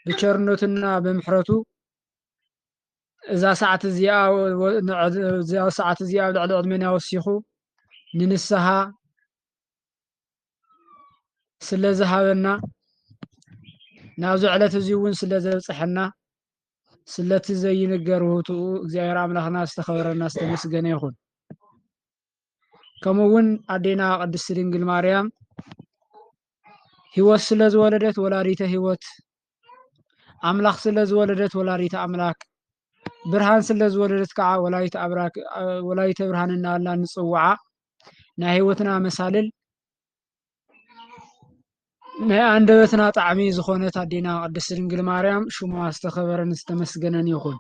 ብቸርነቱና ብምሕረቱ እዛ ሰዓት እዚኣ ወ-፣ ንዕድ-፣ እዛ ሰዓት እዚኣ ኣብ ልዕሊ ዕድመና ወሲኹ ንንስሓ ስለ ዝሃበና፣ ናብዚ ዕለት እዚ እውን ስለ ዘብጽሐና፣ ስለቲ ዘይንገር ውህብትኡ እግዚኣብሔር ኣምላኽና ዝተኸበረና ዝተመስገነ ይኹን። ከምኡ እውን ኣዴና ቅድስቲ ድንግል ማርያም ህይወት ስለ ዝወለደት ወላዲተ ህይወት፣ ኣምላኽ ስለ ዝወለደት ወላዲተ ኣምላክ፣ ብርሃን ስለ ዝወለደት ከዓ ወላዲተ ኣብራክ-፣ ወላዲተ ብርሃን እናበልና ንጽውዓ። ናይ ህይወትና መሳልል፣ ናይ ኣንደበትና ጣዕሚ ዝኾነት ኣዴና ቅድስቲ ድንግል ማርያም ሽማ ዝተኸበረን ዝተመስገነን ይኹን።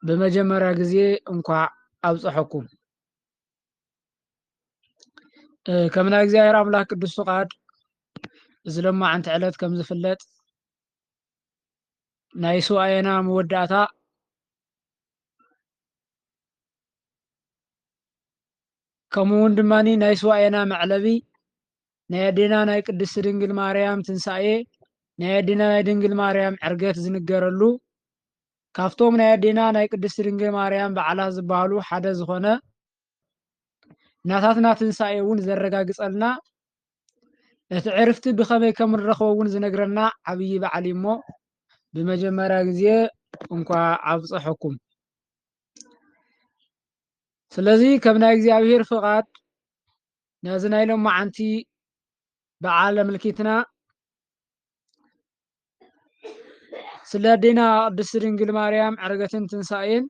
ብመጀመርያ ግዜ እንኳዕ ኣብፀሐኩም። እ፣ ከም ናይ እግዚኣብሔር ኣምላክ ቅዱስ ፍቃድ፣ እዚ ሎማዓንቲ ዕለት ከም ዝፍለጥ፣ ናይ ሱባኤና መወዳእታ፣ ከምኡ እውን ድማ ናይ ሱባኤና መዕለቢ፣ ናይ ኣዴና ናይ ቅድስቲ ድንግል ማርያም ትንሳኤ፣ ናይ ኣዴና ናይ ድንግል ማርያም ዕርገት ዝንገረሉ፣ ካብቶም ናይ ኣዴና ናይ ቅድስቲ ድንግል ማርያም በዓላት ዝበሃሉ ሓደ ዝኾነ ናታትና ትንሳኤ እውን ዘረጋግጸልና፣ እቲ ዕርፍቲ ብኸመይ ከም ንረኽቦ እውን ዝነግረና ዓብዪ በዓል እዩ እሞ፣ ብመጀመርያ ግዜ እንኳዕ ኣብፀሐኩም። ስለዚ ከም ናይ እግዚኣብሔር ፍቓድ ነዚ ናይ ሎማዓንቲ በዓል ኣመልኪትና ስለ ኣዴና ቅድስቲ ድንግል ማርያም ዕርገትን ትንሳኤን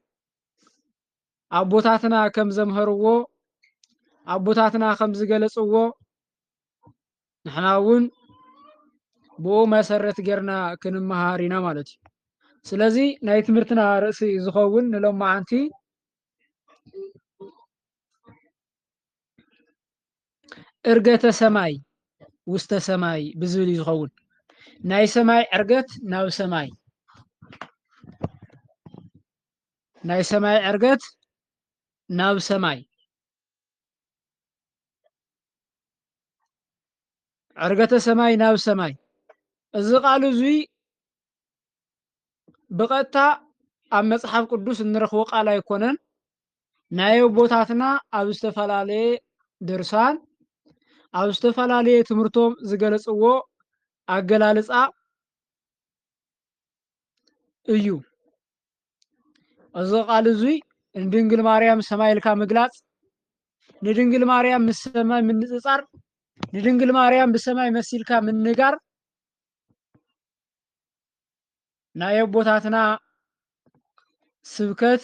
ኣቦታትና ከም ዘምሀርዎ፣ ኣቦታትና ከም ዝገለጽዎ፣ ንሕና እውን ብኡ መሰረት ጌርና ክንመሃር ኢና ማለት እዩ። ስለዚ ናይ ትምህርትና ርእሲ ዝኸውን ንሎማዓንቲ ዕርገተ ሰማይ ውስተ ሰማይ ብዝብል እዩ ዝኸውን። ናይ ሰማይ ዕርገት ናብ ሰማይ፣ ናይ ሰማይ ዕርገት ናብ ሰማይ፣ ዕርገተ ሰማይ ናብ ሰማይ። እዚ ቃል እዙይ ብቐጥታ ኣብ መጽሓፍ ቅዱስ እንረኽቦ ቃል ኣይኮነን። ናይ ኣቦታትና ኣብ ዝተፈላለየ ድርሳን፣ ኣብ ዝተፈላለየ ትምህርቶም ዝገለጽዎ ኣገላልጻ እዩ። እዚ ቃል እዙይ ንድንግል ማርያም ሰማይ ኢልካ ምግላጽ፣ ንድንግል ማርያም ምስ ሰማይ ምንጽጻር፣ ንድንግል ማርያም ብሰማይ መሲልካ ምንጋር፣ ናይ ኣቦታትና ስብከት፣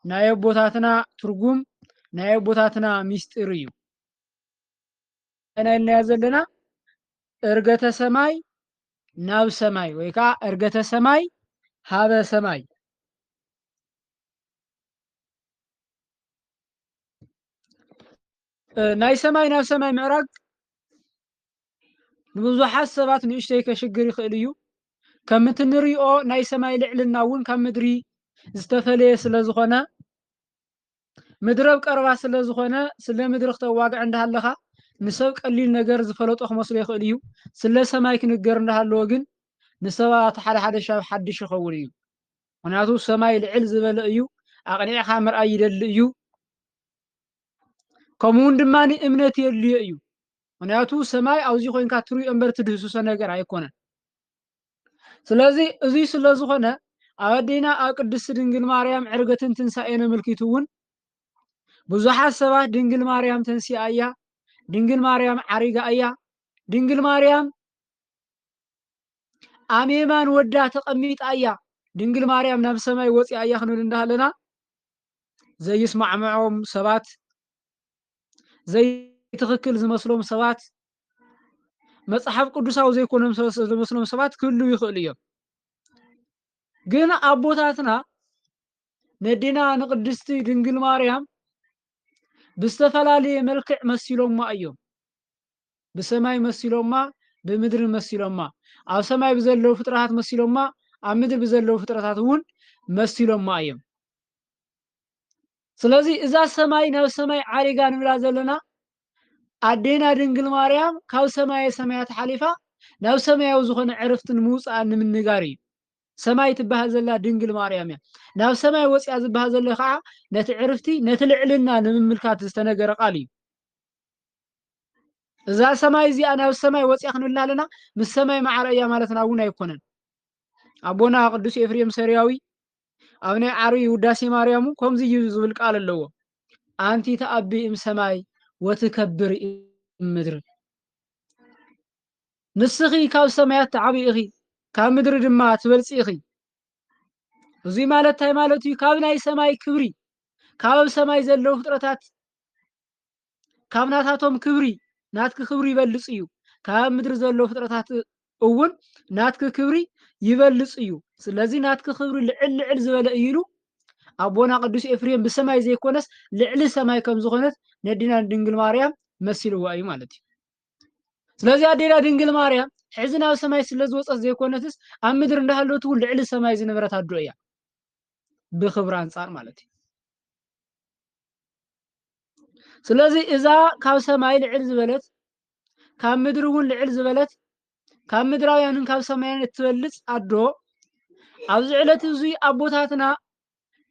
ናይ ኣቦታትና ትርጉም፣ ናይ ኣቦታትና ሚስጢር እዩ። ኢና ኢልናዮ ዘለና፣ ዕርገተ ሰማይ ናብ ሰማይ ወይ ከዓ ዕርገተ ሰማይ ሃበ ሰማይ። እ፣ ናይ ሰማይ ናብ ሰማይ ምዕራግ ንብዙሓት ሰባት ንእሽተይ ከሽግር ይኽእል እዩ። ከምቲ ንሪኦ ናይ ሰማይ ልዕልና እውን ካብ ምድሪ ዝተፈለየ ስለ ዝኾነ፣ ምድሪ ኣብ ቀረባ ስለ ዝኾነ፣ ስለ ምድሪ ክተዋግዕ እንዳሃለኻ ንሰብ ቀሊል ነገር ዝፈለጦ ክመስሎ ይኽእል እዩ። ስለ ሰማይ ክንገር እንዳሃለወ ግን ንሰባት ሓደ ሓደ ሻብ ሓድሽ ይኸውን እዩ። ምኽንያቱ ሰማይ ልዕል ዝበለ እዩ። ኣቕኒዕኻ ምርኣይ ይደሊ እዩ። ከምኡ እውን ድማ እምነት የድልዮ እዩ። ምኽንያቱ ሰማይ ኣብዚ ኮይንካ ትሪኦ እምበር ትድህስሶ ነገር ኣይኮነን። ስለዚ እዚ ስለ ዝኾነ ኣብ ኣዴና ኣብ ቅድስቲ ድንግል ማርያም ዕርገትን ትንሳኤን ኣመልኪቱ እውን ብዙሓት ሰባት ድንግል ማርያም ተንሲኣ እያ፣ ድንግል ማርያም ዓሪጋ እያ፣ ድንግል ማርያም ኣብ የማን ወዳ ተቐሚጣ እያ፣ ድንግል ማርያም ናብ ሰማይ ወፂኣ እያ ክንብል እንዳሃለና ዘይስማዕምዖም ሰባት፣ ዘይትኽክል ዝመስሎም ሰባት፣ መጽሓፍ ቅዱሳዊ ዘይኮኖም ሰ-፣ ዝመስሎም ሰባት ክህልዉ ይኽእሉ እዮም። ግን ኣቦታትና ነዴና ንቅድስቲ ድንግል ማርያም ብዝተፈላለየ መልክዕ መሲሎማ እዮም። ብሰማይ መሲሎማ፣ ብምድሪ መሲሎማ፣ ኣብ ሰማይ ብዘለዉ ፍጥረታት መሲሎማ፣ ኣብ ምድሪ ብዘለዉ ፍጥረታት እውን መሲሎማ እዮም። ስለዚ እዛ ሰማይ ናብ ሰማይ ዓሪጋ ንብላ ዘለና ኣዴና ድንግል ማርያም ካብ ሰማየ ሰማያት ሓሊፋ ናብ ሰማያዊ ዝኾነ ዕርፍቲ ንምውፃኣ ንምንጋር እዩ። ሰማይ ትበሃል ዘላ ድንግል ማርያም እያ። ናብ ሰማይ ወፂኣ ዝበሃል ዘሎ ከዓ ነቲ ዕርፍቲ፣ ነቲ ልዕልና ንምምልካት ዝተነገረ ቃል እዩ። እዛ ሰማይ እዚኣ ናብ ሰማይ ወፂኣ ክንብል ኣለና፣ ምስ ሰማይ ማዕረ እያ ማለትና እውን ኣይኮነን። ኣቦና ቅዱስ ኤፍሬም ሰሪያዊ ኣብ ናይ ዓርቢ ውዳሴ ማርያሙ ከምዚ እዩ ዝብል ቃል ኣለዎ። ኣንቲ ተኣቢ እም ሰማይ ወትከብር እም ምድር። ንስኺ ካብ ሰማያት ትዓቢ ኢኺ፣ ካብ ምድሪ ድማ ትበልጺ ኢኺ። እዙይ ማለት እንታይ ማለት እዩ? ካብ ናይ ሰማይ ክብሪ፣ ካብ ኣብ ሰማይ ዘለዉ ፍጥረታት፣ ካብ ናታቶም ክብሪ፣ ናትኪ ክብሪ ይበልጽ እዩ። ካብ ኣብ ምድሪ ዘለዉ ፍጥረታት እውን ናትኪ ክብሪ ይበልጽ እዩ። ስለዚ ናትኪ ክብሪ ልዕል ልዕል ዝበለ እዩ ኢሉ ኣቦና ቅዱስ ኤፍሬም ብሰማይ ዘይኮነስ ልዕሊ ሰማይ ከም ዝኾነት ነዲና ድንግል ማርያም መሲልዋ እዩ ማለት እዩ። ስለዚ ኣዴና ድንግል ማርያም ሕዚ ናብ ሰማይ ስለ ዝወፀት ዘይኮነትስ ኣብ ምድሪ እንዳሃለወት እውን ልዕሊ ሰማይ ዝነበረት ኣዶ እያ፣ ብክብሪ ኣንጻር ማለት እዩ። ስለዚ እዛ ካብ ሰማይ ልዕል ዝበለት፣ ካብ ምድሪ እውን ልዕል ዝበለት፣ ካብ ምድራውያንን ካብ ሰማያውያን እትበልጽ ኣዶ ኣብዚ ዕለት እዙይ ኣቦታትና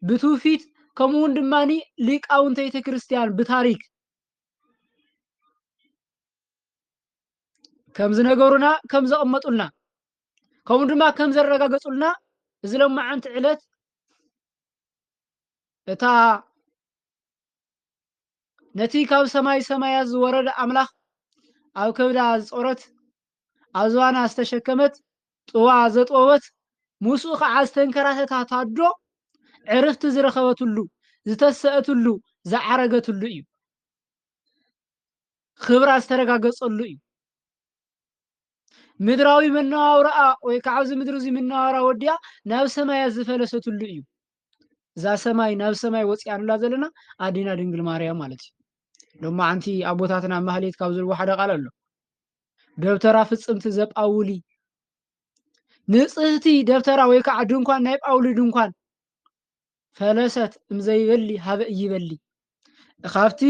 ብትውፊት ከምኡ እውን ድማ ሊቃውንተ ቤተ ክርስቲያን ብታሪክ ከም ዝነገሩና፣ ከም ዘቐመጡልና፣ ከምኡ ድማ ከም ዘረጋገጹልና እዚ ሎማዓንቲ ዕለት እታ ነቲ ካብ ሰማይ ሰማያት ዝወረደ ኣምላኽ ኣብ ከብዳ ዝጾረት፣ ኣብ ዝባና ዝተሸከመት፣ ጥዋ ዘጥወወት፣ ምስኡ ኸዓ ዝተንከራተታት ኣዶ ዕርፍቲ ዝረኸበትሉ፣ ዝተሰአትሉ፣ ዝዓረገትሉ እዩ። ክብራ ዝተረጋገጸሉ እዩ። ምድራዊ መነባብሮኣ ወይ ከዓ ኣብዚ ምድሪ እዚ መነባብራ ወዲኣ ናብ ሰማያት ዝፈለሰትሉ እዩ። እዛ ሰማይ፣ ናብ ሰማይ ወፂኣንላ ዘለና ኣዴና ድንግል ማርያም ማለት እዩ። ሎማዓንቲ ኣቦታትና ኣብ ማህሌት ካብ ዝብልዎ ሓደ ቃል ኣሎ። ደብተራ ፍጽምቲ ዘጳውሊ፣ ንጽህቲ ደብተራ ወይ ከዓ ድንኳን፣ ናይ ጳውሊ ድንኳን ፈለሰት እምዘይበሊ ሀበ እይበሊ፣ ካብቲ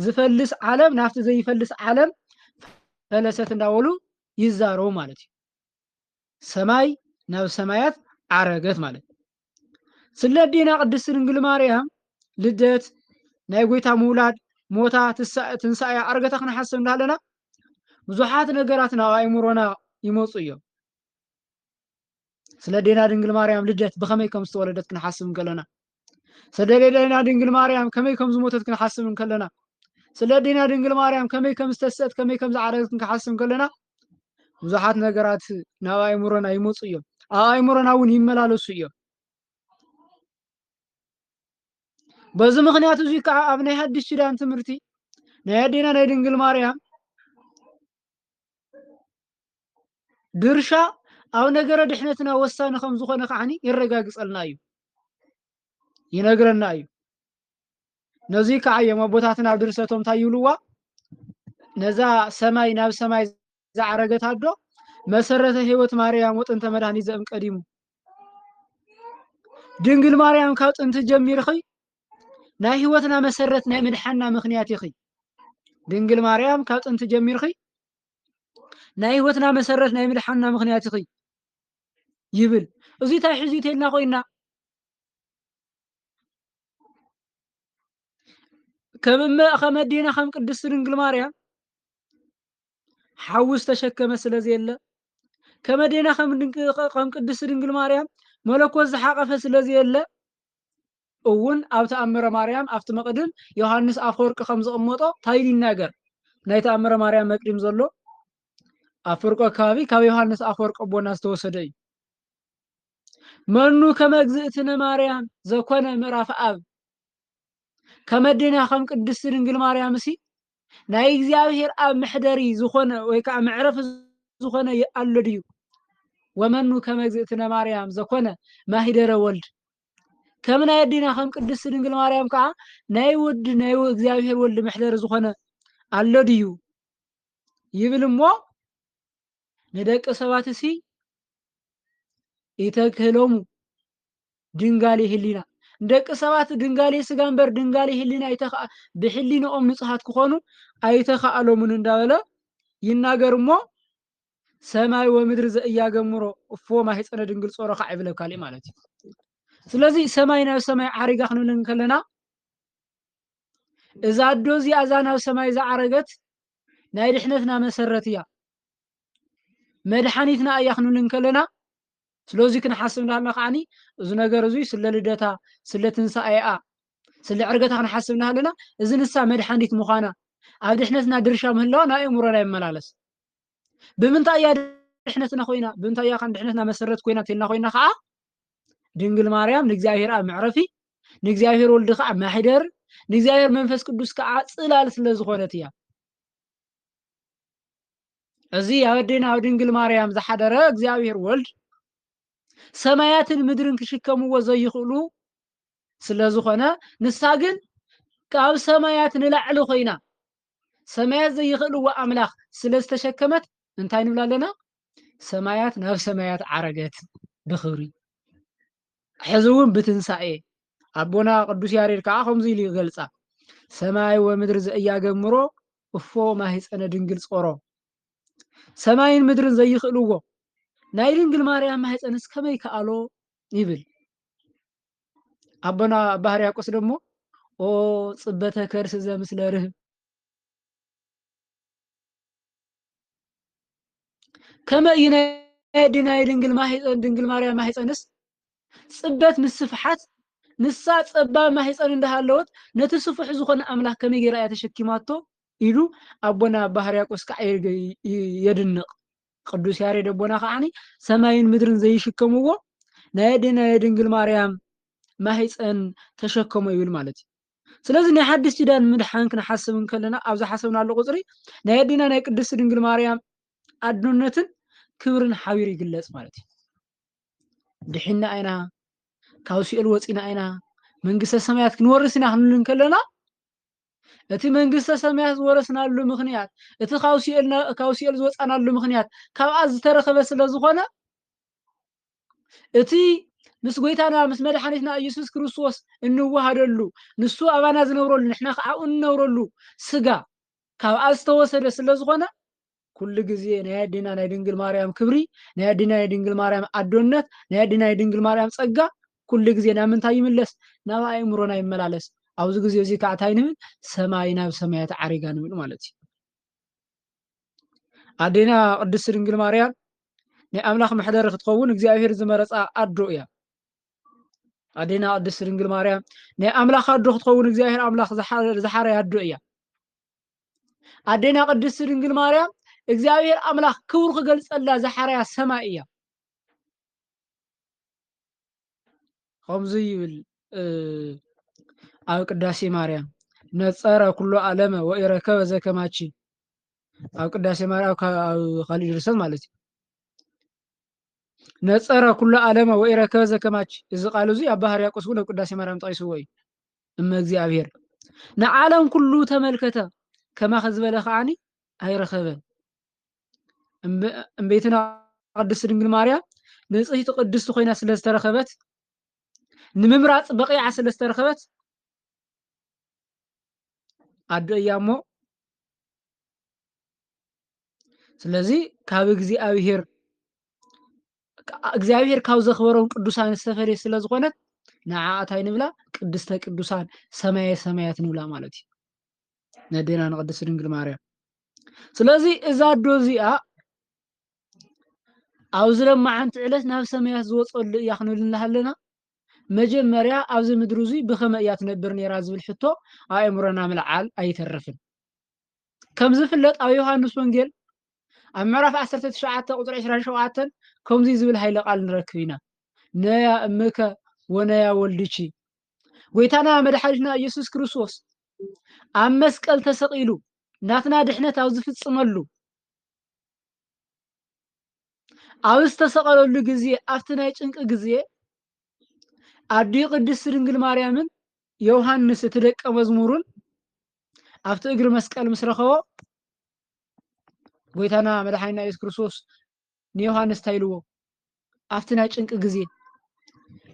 ዝፈልስ ዓለም ናብቲ ዘይፈልስ ዓለም ፈለሰት እንዳበሉ ይዛረቡ ማለት እዩ። ሰማይ ናብ ሰማያት ዓረገት ማለት እዩ። ስለ ኣዴና ቅድስት ድንግል ማርያም ልደት፣ ናይ ጎይታ ምውላድ፣ ሞታ፣ ትሳ-፣ ትንሳኤ፣ ዕርገታ ክንሓስብ እንዳለና ብዙሓት ነገራት ናብ ኣእምሮና ይመፁ እዮም። ስለ ኣዴና ድንግል ማርያም ልደት ብኸመይ ከም ዝተወለደት ክንሓስብ እንከለና፣ ስለ ኣዴና ድንግል ማርያም ከመይ ከም ዝሞተት ክንሓስብ እንከለና፣ ስለ ኣዴና ድንግል ማርያም ከመይ ከም ዝተሰአት፣ ከመይ ከም ዝዓረገት ክንሓስብ እንከለና፣ ብዙሓት ነገራት ናብ ኣእምሮና ይመፁ እዮም። ኣብ ኣእምሮና እውን ይመላለሱ እዮም። በዚ ምኽንያት እዚ ከዓ ኣብ ናይ ሓድሽ ኪዳን ትምህርቲ ናይ ኣዴና ናይ ድንግል ማርያም ድርሻ ኣብ ነገረ ድሕነትና ወሳኒ ከም ዝኾነ ከዓኒ የረጋግጸልና እዩ፣ ይነግረና እዩ። ነዚ ከዓ እዮም ኣቦታትና ኣብ ድርሰቶም እንታይ ይብልዋ? ነዛ ሰማይ፣ ናብ ሰማይ ዝዓረገት ኣዶ መሰረተ ህይወት ማርያም ወጥንተ መድኃኒት ዘእም ቀዲሙ። ድንግል ማርያም ካብ ጥንቲ ጀሚርኺ ናይ ህይወትና መሰረት፣ ናይ ምድሓንና ምኽንያት ኢኺ። ድንግል ማርያም ካብ ጥንቲ ጀሚርኺ ናይ ህይወትና መሰረት፣ ናይ ምድሓንና ምኽንያት ኢኺ ይብል። እዚ እንታይ ሒዙ ይተልና ኮይና? ከም እመ-፣ ከም ኣዴና ከም ቅድስት ድንግል ማርያም ሓዊ ዝተሸከመ ስለ ዘየለ፣ ከም ኣዴና ከም ድንግ-፣ ከም ቅድስት ድንግል ማርያም መለኮት ዝሓቐፈ ስለ ዘየለ፣ እውን ኣብ ተኣምረ ማርያም ኣብቲ መቕድም ዮሃንስ ኣፈወርቂ ከም ዘቐመጦ እንታይ ኢሉ ይናገር? ናይ ተኣምረ ማርያም መቅድም ዘሎ ኣብ ፍርቆ ኣካባቢ ካብ ዮሃንስ ኣፈወርቂ ኣቦና ዝተወሰደ እዩ። መኑ ከመ እግዝእትነ ማርያም ዘኮነ ምዕራፍ ኣብ፣ ከም ኣዴና ከም ቅድስት ድንግል ማርያም እሲ ናይ እግዚኣብሔር ኣብ መሕደሪ ዝኾነ ወይ ከዓ መዕረፊ ዝኾነ የ-፣ ኣሎ ድዩ? ወመኑ ከመ እግዝእትነ ማርያም ዘኮነ ማሂደረ ወልድ፣ ከም ናይ ኣዴና ከም ቅድስት ድንግል ማርያም ከዓ ናይ ወዲ ናይ ወ-፣ እግዚኣብሔር ወልድ መሕደሪ ዝኾነ ኣሎ ድዩ? ይብል እሞ ንደቂ ሰባት እሲ ኢተክህሎሙ ድንጋሌ ህሊና፣ ንደቂ ሰባት ድንጋሌ ስጋ እምበር ድንጋሌ ህሊና ኣይተኸኣ-፣ ብህሊናኦም ንጹሃት ክኾኑ ኣይተኸኣሎምን እንዳበለ ይናገር እሞ፣ ሰማይ ወምድሪ ዘእያገምሮ እፎ ማህፀነ ድንግል ጾሮ ከዓ ይብለብ ካሊእ ማለት እዩ። ስለዚ ሰማይ ናብ ሰማይ ዓሪጋ ክንብል እንከለና እዛ ኣዶ እዚኣ እዛ ናብ ሰማይ ዝዓረገት ናይ ድሕነትና መሰረት እያ፣ መድሓኒትና እያ ክንብል እንከለና፣ ስለዚ ክንሓስብ እንዳሃልና ከዓኒ እዚ ነገር እዚ ስለ ልደታ፣ ስለ ትንሳኤኣ፣ ስለ ዕርገታ ክንሓስብ እንዳሃለና፣ እዚ ንሳ መድሓኒት ምዃና፣ ኣብ ድሕነትና ድርሻ ምህላዋ ናብ ኣእምሮና ይመላለስ። ብምንታይ እያ ድሕነትና ኮይና? ብምንታይ እያ ድሕነትና መሰረት ኮይና? ተልና ኮይና ከዓ ድንግል ማርያም ንእግዚኣብሔር ኣብ መዕረፊ፣ ንእግዚኣብሔር ወልድ ከዓ ማሕደር፣ ንእግዚኣብሔር መንፈስ ቅዱስ ከዓ ጽላል ስለ ዝኾነት እያ። እዚ ኣብ ኣዴና ኣብ ድንግል ማርያም ዝሓደረ እግዚኣብሔር ወልድ ሰማያትን ምድርን ክሽከምዎ ዘይኽእሉ ስለ ዝኾነ፣ ንሳ ግን ካብ ሰማያት ንላዕሊ ኮይና፣ ሰማያት ዘይኽእልዎ ኣምላኽ ስለ ዝተሸከመት፣ እንታይ ንብላ ኣለና? ሰማያት ናብ ሰማያት ዓረገት ብኽብሪ። ሕዚ እውን ብትንሳኤ ኣቦና ቅዱስ ያሬድ ከዓ ከምዚ ኢሉ ይገልጻ፣ ሰማይ ወምድር ዘእያገምሮ እፎ ማህፀነ ድንግል ጾሮ። ሰማይን ምድርን ዘይኽእልዎ ናይ ድንግል ማርያም ማህፀንስ ከመይ ከኣሎ ይብል። ኣቦና ኣባ ሕርያቆስ ደሞ ኦ ጽበተ ከርስ ዘምስለ ርህብ፣ ከመይ እዩ ናይ ኣዴና ናይ ድንግል ማህፀን፣ ድንግል ማርያም ማህፀንስ ጽበት ምስ ስፍሓት፣ ንሳ ጸባብ ማህፀን እንዳሃለወት ነቲ ስፉሕ ዝኾነ ኣምላኽ ከመይ ገይራ እያ ተሸኪማቶ ኢሉ ኣቦና ኣባ ሕርያቆስ ከዓ የግ-፣ ይ-፣ የድንቕ። ቅዱስ ያሬድ ኣቦና ከዓኒ ሰማይን ምድርን ዘይሽከምዎ ናይ ኣዴና ናይ ድንግል ማርያም ማህፀን ተሸከሞ ይብል ማለት እዩ። ስለዚ ናይ ሓድሽ ኪዳን ምድሓን ክንሓስብ እንከለና፣ ኣብ ዝሓሰብናሉ ቁፅሪ ናይ ኣዴና ናይ ቅድስቲ ድንግል ማርያም ኣዶነትን ክብርን ሓቢሩ ይግለጽ ማለት እዩ። ድሒና ኢና፣ ካብ ሲኦል ወፂና ኢና፣ መንግስተ ሰማያት ክንወርስ ኢና ክንብል እንከለና፣ እቲ መንግስተ ሰማያት ዝወረስናሉ ምኽንያት፣ እቲ ካብ ሲኦል ና-፣ ካብ ሲኦል ዝወፃናሉ ምኽንያት ካብኣ ዝተረኸበ ስለ ዝኾነ፣ እቲ ምስ ጎይታና ምስ መድሓኒትና ኢየሱስ ክርስቶስ እንወሃደሉ፣ ንሱ ኣባና ዝነብረሉ፣ ንሕና ከዓ ኣብኡ እንነብረሉ ስጋ ካብኣ ዝተወሰደ ስለ ዝኾነ፣ ኩሉ ግዜ ናይ ኣዴና ናይ ድንግል ማርያም ክብሪ፣ ናይ ኣዴና ናይ ድንግል ማርያም ኣዶነት፣ ናይ ኣዴና ናይ ድንግል ማርያም ጸጋ ኩሉ ግዜ ናብ ምንታይ ይምለስ? ናብ ኣእምሮና ይመላለስ። ኣብዚ ግዜ እዚ ከዓ እንታይ ንብል? ሰማይ ናብ ሰማያት ዓሪጋ ንብል ማለት እዩ። ኣዴና ቅድስቲ ድንግል ማርያም ናይ ኣምላኽ መሕደሪ ክትኸውን እግዚኣብሔር ዝመረጻ ኣዶ እያ። ኣዴና ቅድስቲ ድንግል ማርያም ናይ ኣምላኽ ኣዶ ክትኸውን እግዚኣብሔር ኣምላኽ ዝሓ-፣ ዝሓረያ ኣዶ እያ። ኣዴና ቅድስቲ ድንግል ማርያም እግዚኣብሔር ኣምላኽ ክብሩ ክገልጸላ ዝሓረያ ሰማይ እያ። ከምዚ ይብል፣ እ፣ ኣብ ቅዳሴ ማርያም፣ "ነጸረ ኩሎ ዓለመ ወኢረከበ ዘከማቺ።" ኣብ ቅዳሴ ማርያም፣ ኣብ ካ-፣ ኣብ ካሊእ ድርሰት ማለት እዩ። "ነጸረ ኩሎ ዓለመ ወኢረከበ ዘከማቺ።" እዚ ቃል እዚ ኣባ ሕርያቆስ እውን ኣብ ቅዳሴ ማርያም ጠቒስዎ እዩ። እመ እግዚኣብሔር ንዓለም ኩሉ ተመልከተ፣ ከማኸ ዝበለ ከዓኒ ኣይረኸበን። እምበ-፣ እምቤትና ቅድስቲ ድንግል ማርያም ንጽሕቲ ቅድስቲ ኮይና ስለ ዝተረኸበት፣ ንምምራጽ በቒዓ ስለ ዝተረኸበት፣ ኣዶ እያ እሞ፣ ስለዚ ካብ እግዚኣብሔር፣ እግዚኣብሔር ካብ ዘኽበሮም ቅዱሳን ዝተፈለየ ስለ ዝኾነት፣ ንዓኣ እንታይ ንብላ? ቅድስተ ቅዱሳን፣ ሰማየ ሰማያት ንብላ ማለት እዩ። ነዴና ንቅድስቲ ድንግል ማርያም። ስለዚ እዛ ኣዶ እዚኣ ኣብዚ ለማዓንቲ ዕለት ናብ ሰማያት ዝወፀሉ እያ ክንብል እናሃለና፣ መጀመርያ ኣብዚ ምድሪ እዙይ ብኸመይ እያ ትነብር ነይራ ዝብል ሕቶ ኣእምሮና ምልዓል ኣይተርፍን። ከም ዝፍለጥ ኣብ ዮሃንስ ወንጌል ኣብ ምዕራፍ ዓሰርተ ትሽዓተ ቁፅሪ ዕስራን ሸውዓተን ከምዚ ዝብል ሃይለ ቃል ንረክብ ኢና። ነያ እምከ ወነያ ወልድቺ። ጎይታና መድሓኒትና ኢየሱስ ክርስቶስ ኣብ መስቀል ተሰቒሉ ናትና ድሕነት ኣብ ዝፍጽመሉ፣ ኣብ ዝተሰቐለሉ ግዜ፣ ኣብቲ ናይ ጭንቂ ግዜ፣ ኣዲኡ ቅድስቲ ድንግል ማርያምን ዮሃንስ እቲ ደቀ መዝሙሩን ኣብቲ እግሪ መስቀል ምስ ረኸቦ፣ ጎይታና መድሓኒና ኢየሱስ ክርስቶስ ንዮሃንስ እንታይ ኢልዎ? ኣብቲ ናይ ጭንቂ ግዜ፣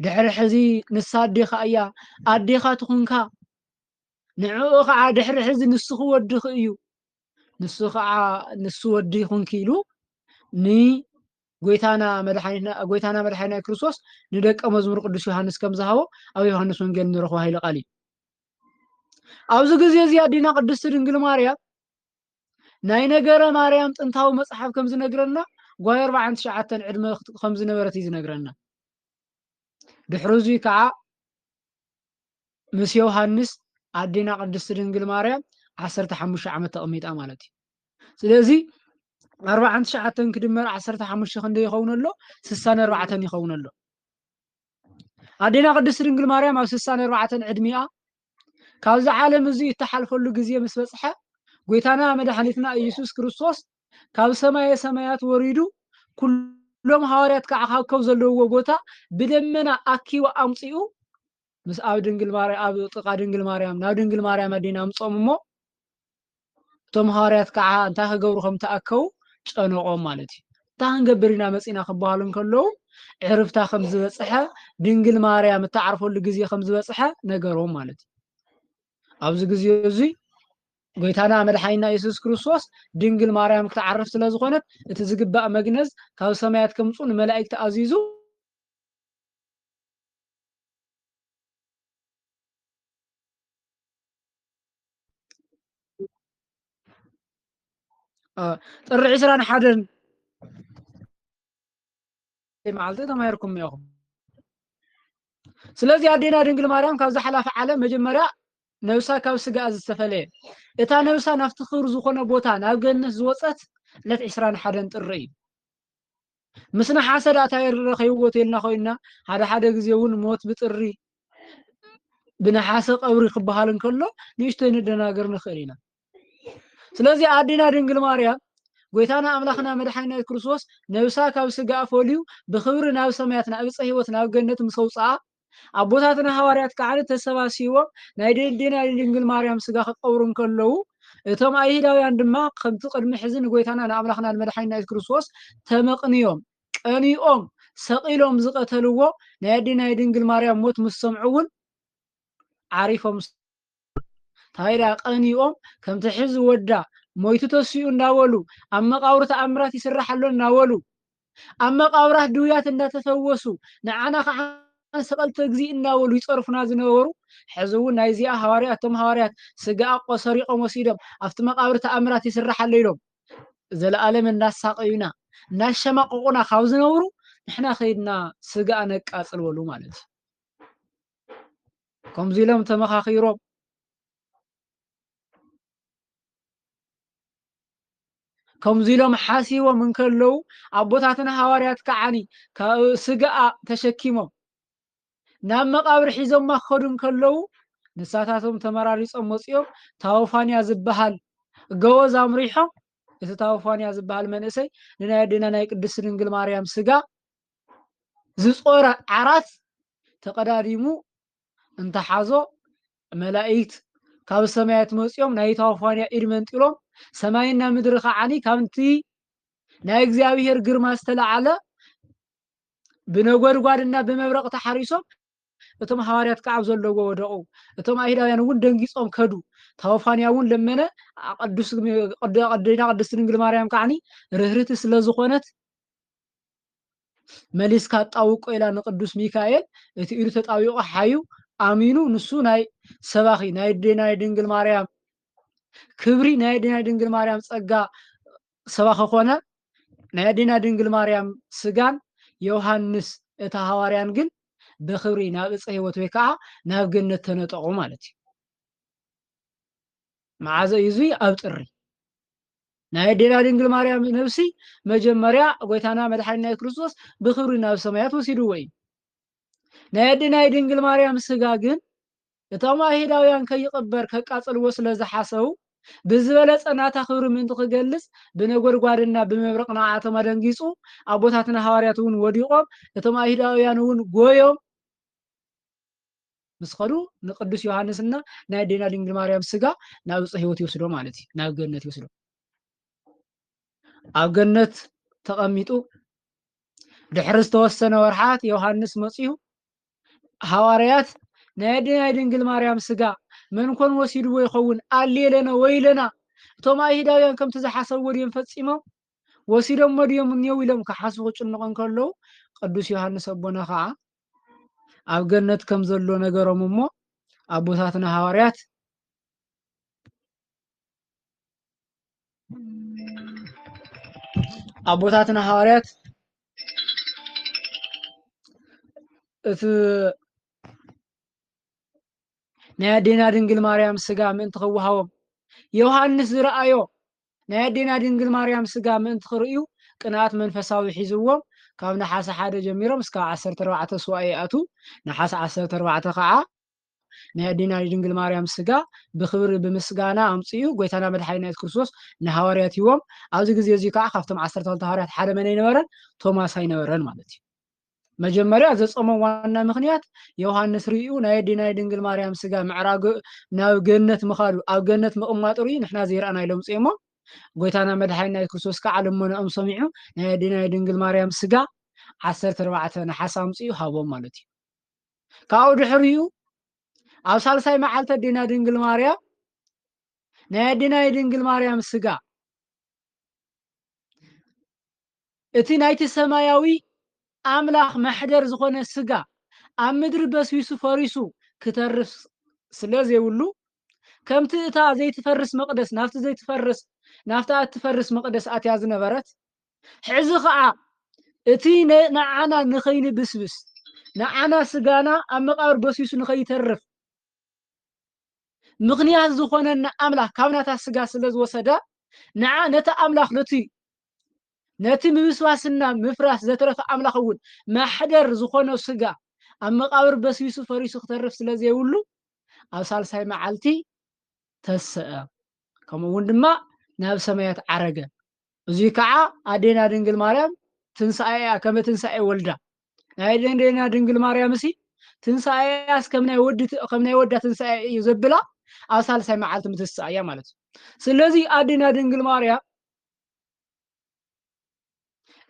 "ድሕሪ ሕዚ ንሳ ኣዴኻ እያ፣ ኣዴኻ ትኹንካ፣ ንዕኡ ኸዓ ድሕሪ ሕዚ ንስኺ ወድኺ እዩ፣ ንሱ ኸዓ ንሱ ወዲ ይኹንኪ" ኢሉ ንጎይታና መድሓኒትና፣ ጎይታና መድሓኒትና ክርስቶስ ንደቀ መዝሙር ቅዱስ ዮሃንስ ከም ዝሃቦ ኣብ ዮሃንስ ወንጌል ንረኽቦ ኃይለ ቃል እዩ። ኣብዚ ግዜ እዚ ኣዴና ቅድስቲ ድንግል ማርያም ናይ ነገረ ማርያም ጥንታዊ መጽሓፍ ከም ዝነግረና ጓል ኣርባዓን ትሽዓተን ዕድመ ከም ዝነበረት እዩ ዝነግረና። ድሕሪ እዚ ከዓ ምስ ዮሃንስ ኣዴና ቅድስቲ ድንግል ማርያም ዓሰርተ ሓሙሽተ ዓመት ተቐሚጣ ማለት እዩ። ስለዚ ኣርባዓን ትሽዓተን ክድመር ዓሰርተ ሓሙሽተ ክንደይ ይኸውን ኣሎ? ስሳን ኣርባዕተን ይኸውን ኣሎ። ኣዴና ቅድስቲ ድንግል ማርያም ኣብ ስሳን ኣርባዕተን ዕድሚኣ ካብዚ ዓለም እዚ እትሓልፈሉ ግዜ ምስ በጽሐ፣ ጎይታና መድሓኒትና ኢየሱስ ክርስቶስ ካብ ሰማየ ሰማያት ወሪዱ፣ ኩሎም ሃዋርያት ከዓ ካብ ከብ ዘለውዎ ቦታ ብደመና ኣኪቡ ኣምጺኡ፣ ምስ ኣብ ድንግል ማርያም፣ ኣብ ጥቓ ድንግል ማርያም፣ ናብ ድንግል ማርያም ኣዴና ኣምጾም እሞ፣ እቶም ሃዋርያት ከዓ እንታይ ክገብሩ ከም ተኣከቡ ጨነቖም ማለት እዩ። እንታይ ክንገብር ኢና መጺና ክበሃሉ እንከለዉ፣ ዕርፍታ ከም ዝበጽሐ፣ ድንግል ማርያም እትዓርፈሉ ግዜ ከም ዝበጽሐ ነገሮም ማለት እዩ። ኣብዚ ግዜ እዚ ጎይታና መድሓኒና የሱስ ክርስቶስ ድንግል ማርያም ክትዓርፍ ስለ ዝኾነት፣ እቲ ዝግባእ መግነዝ ካብ ሰማያት ከምጹ ንመላእክቲ ኣዚዙ፣ አ፣ ጥሪ ዕስራን ሓደን መዓልቲ ተማሂርኩም ኢኹም። ስለዚ ኣዴና ድንግል ማርያም ካብዛ ሓላፊ ዓለም መጀመርያ ነብሳ ካብ ስጋኣ ዝተፈለየ፣ እታ ነብሳ ናብቲ ክብሪ ዝኾነ ቦታ ናብ ገነት ዝወጸት ዕለት ዕስራን ሓደን ጥሪ እዩ። ምስ ነሓሰ ደኣ እንታይ ረኸብዎ ተልና ኮይንና፣ ሓደ ሓደ ግዜ እውን ሞት ብጥሪ፣ ብነሓሰ ቀብሪ ክበሃል እንከሎ ንእሽተይ ንደናገር ንኽእል ኢና። ስለዚ ኣዴና ድንግል ማርያም ጎይታና ኣምላኽና መድሓኒና የሱስ ክርስቶስ ነብሳ ካብ ስጋኣ ፈልዩ ብኽብሪ ናብ ሰማያት ናብ ዕፀ ህይወት ናብ ገነት ምስ ኣውፅኣ ኣቦታትና ሃዋርያት ከዓ ተሰባሲቦም ናይ ኣዴና ድንግል ማርያም ስጋ ክቀብሩ እንከለዉ እቶም ኣይሁዳውያን ድማ ከምቲ ቅድሚ ሕዚ ንጎይታና ንኣምላኽና ንመድሓኒና የሱስ ክርስቶስ ተመቕንዮም ቀኒኦም ሰቒሎም ዝቐተልዎ ናይ ኣዴና ድንግል ማርያም ሞት ምስ ሰምዑ እውን ዓሪፎም ታይዳ ቀኒኦም ከምቲ ሕዚ ወዳ ሞይቱ ተሲኡ እንዳበሉ ኣብ መቃብር ተኣምራት ይስራሕ ኣሎ እናበሉ ኣብ መቃብራት ድውያት እንዳተፈወሱ ንዓና ከዓ ሰቐልተ እግዚእ እናበሉ ይፀርፉና ዝነበሩ ሕዚ እውን ናይዚኣ ሃዋርያት እቶም ሃዋርያት ስጋኣ ቆ- ሰሪቆም ወሲዶም ኣብቲ መቃብር ተኣምራት ይስራሕ ኣሎ ኢሎም ዘለኣለም እናሳቀዩና እናሸማቀቁና ካብ ዝነብሩ ንሕና ከይድና ስጋኣ ነቃፅል በሉ ማለት እዩ። ከምዚ ኢሎም ተመኻኺሮም ከምዚ ኢሎም ሓሲቦም እንከለዉ ኣቦታትና ሃዋርያት ከዓኒ ካብ ስጋኣ ተሸኪሞም ናብ መቃብር ሒዞማ ክኸዱ እንከለዉ ንሳታቶም ተመራሪጾም መጺኦም ታውፋንያ ዝበሃል ጎቦ ኣምሪሖም እቲ ታውፋንያ ዝበሃል መንእሰይ ንናይ ኣዴና ናይ ቅድስቲ ድንግል ማርያም ስጋ ዝጾረ ዓራት ተቐዳዲሙ እንተሓዞ መላእክት ካብ ሰማያት መጺኦም ናይ ታውፋንያ ኢድ መንጢሎም ሰማይና ምድሪ ከዓኒ ካብቲ ናይ እግዚኣብሔር ግርማ ዝተለዓለ ብነጎድጓድና ብመብረቕ ተሓሪሶም እቶም ሃዋርያት ከዓ ኣብ ዘለዎ ወደቑ። እቶም ኣይሁዳውያን እውን ደንጊጾም ከዱ። ታውፋንያ እውን ለመነ። ቅዱስ ኣዴና ቅድስቲ ድንግል ማርያም ከዓኒ ርህርህቲ ስለ ዝኾነት መሊስካ ኣጣውቆ ኢላ ንቅዱስ ሚካኤል እቲ ኢዱ ተጣዊቆ ሓዩ ኣሚኑ ንሱ ናይ ሰባኺ ናይ ኣዴና ናይ ድንግል ማርያም ክብሪ ናይ ኣዴና ናይ ድንግል ማርያም ጸጋ ሰባኺ ኮነ። ናይ ኣዴና ድንግል ማርያም ስጋን ዮሃንስ እቲ ሃዋርያን ግን ብኽብሪ ናብ እፀ ህይወት ወይ ከዓ ናብ ገነት ተነጠቑ ማለት እዩ። መዓዘ እዩ እዙይ? ኣብ ጥሪ። ናይ ኣዴና ድንግል ማርያም ነብሲ መጀመርያ ጎይታና መድሓኒና የሱስ ክርስቶስ ብኽብሪ ናብ ሰማያት ወሲድዎ እዩ። ናይ ኣዴና ድንግል ማርያም ስጋ ግን እቶም ኣይሁዳውያን ከይቕበር ከቃጽልዎ ስለ ዝሓሰቡ ብዝበለጸ ናታ ክብሪ ምእንቲ ክገልጽ ብነጎድጓድና ብመብረቕ ንዓቶም ኣደንጊጹ ኣቦታትና ሃዋርያት እውን ወዲቖም እቶም ኣይሁዳውያን እውን ጎዮም ምስ ኸዱ ንቅዱስ ዮሃንስና ናይ ኣዴና ድንግል ማርያም ስጋ ናብ እፀ ህይወት ይወስዶ ማለት እዩ፣ ናብ ገነት ይወስዶ። ኣብ ገነት ተቐሚጡ ድሕሪ ዝተወሰነ ወርሓት ዮሃንስ መፂኡ ሃዋርያት ናይ ኣዴና ናይ ድንግል ማርያም ስጋ መን ኮን ወሲድዎ ይኸውን? ኣሌለነ ወይለና! እቶም ኣይሁዳውያን ከምቲ ዝሓሰብዎ ድዮም ፈጺሞም? ወሲዶሞ ድዮም እኒው ኢሎም ክሓስቡ ክጭንቑ እንከለዉ፣ ቅዱስ ዮሃንስ ኣቦና ከዓ ኣብ ገነት ከም ዘሎ ነገሮም እሞ፣ ኣቦታትና ሃዋርያት ኣቦታትና ሃዋርያት እቲ ናይ ኣዴና ድንግል ማርያም ስጋ ምእንቲ ክወሃቦም፣ ዮሃንስ ዝረኣዮ ናይ ኣዴና ድንግል ማርያም ስጋ ምእንቲ ክርእዩ፣ ቅንኣት መንፈሳዊ ሒዝዎም፣ ካብ ነሓሰ ሓደ ጀሚሮም እስካብ ዓሰርተ ኣርባዕተ ሱባኤ ይኣትዉ። ነሓሰ ዓሰርተ ኣርባዕተ ከዓ ናይ ኣዴና ድንግል ማርያም ስጋ ብኽብሪ ብምስጋና ኣምጺኡ ጎይታና መድሓኒና የሱስ ክርስቶስ ንሃዋርያት ሂቦም። ኣብዚ ግዜ እዚ ከዓ ካብቶም ዓሰርተ ክልተ ሃዋርያት ሓደ መን ኣይነበረን? ቶማስ ኣይነበረን ማለት እዩ። መጀመርያ ዘጾሞም ዋና ምኽንያት ዮሃንስ ርእዩ ናይ ኣዴና ድንግል ማርያም ስጋ ምዕራጉ ናብ ገነት ምኻዱ፣ ኣብ ገነት ምቕማጡ ርእዩ ንሕና ዘይረኣና ኢሎም ጽዮሞ። ጎይታና መድሓኒና የሱስ ክርስቶስ ከዓ ልመናኦም ሰሚዑ ናይ ኣዴና ድንግል ማርያም ስጋ ዓሰርተ ኣርባዕተ ነሓስ ኣምጺኡ ሃቦም ማለት እዩ። ካብኡ ድሕሪኡ ኣብ ሳልሳይ መዓልቲ ኣዴና ድንግል ማርያም ናይ ኣዴና ድንግል ማርያም ስጋ እቲ ናይቲ ሰማያዊ ኣምላኽ መሕደር ዝኾነ ስጋ ኣብ ምድሪ በስቢሱ ፈሪሱ ክተርፍ ስለ ዘይብሉ፣ ከምቲ እታ ዘይትፈርስ መቕደስ ናብቲ ዘይትፈርስ ናብታ እትፈርስ መቕደስ ኣትያ ዝነበረት፣ ሕዚ ኸዓ እቲ ነ-፣ ንዓና ንኸይንብስብስ፣ ንዓና ስጋና ኣብ መቓብር በስቢሱ ንኸይተርፍ ምኽንያት ዝኾነና ኣምላኽ ካብ ናታ ስጋ ስለ ዝወሰደ፣ ንዓ ነቲ ኣምላኽ ነቲ፣ ነቲ ምብስባስና ምፍራስ ዘትረፈ ኣምላኽ እውን ማሕደር ዝኾኖ ስጋ ኣብ መቓብር በስቢሱ ፈሪሱ ክተርፍ ስለ ዘይብሉ፣ ኣብ ሳልሳይ መዓልቲ ተሰአ፣ ከምኡ እውን ድማ ናብ ሰማያት ዓረገ። እዙይ ከዓ ኣዴና ድንግል ማርያም ትንሳኤ እያ፣ ከመ ትንሳኤ ወልዳ። ናይ ኣዴና ድንግል ማርያም እሲ ትንሳኤያስ ከም ናይ ወዲ ት-፣ ከም ናይ ወዳ ትንሳኤ እዩ ዘብላ ኣብ ሳልሳይ መዓልቲ ምትስኣ እያ ማለት እዩ። ስለዚ ኣዴና ድንግል ማርያም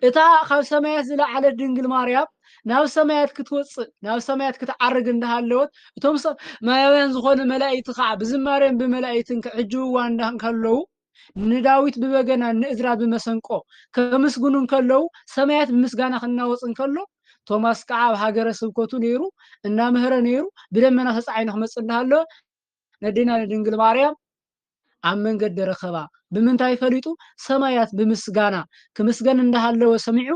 እታ ካብ ሰማያት ዝለዓለት ድንግል ማርያም ናብ ሰማያት ክትወፅእ፣ ናብ ሰማያት ክትዓርግ እንዳሃለወት፣ እቶም ሰማያውያን ዝኾኑ መላእክቲ ከዓ ብዝማሬን ብመላእክትን ክዕጅብዋ እንዳ-፣ እንከለዉ፣ ንዳዊት ብበገና፣ ንእዝራ ብመሰንቆ ከምስግኑ እንከለዉ፣ ሰማያት ብምስጋና ክናወፅ እንከሎ፣ ቶማስ ከዓ ኣብ ሃገረ ስብከቱ ነይሩ፣ እናምህረ ነይሩ፣ ብደመና ተፃዒኑ ክመፅእ እንዳሃለወ፣ ነዴና ንድንግል ማርያም ኣብ መንገዲ ረኸባ። ብምንታይ ፈሊጡ? ሰማያት ብምስጋና ክምስገን እንዳሃለወ ሰሚዑ።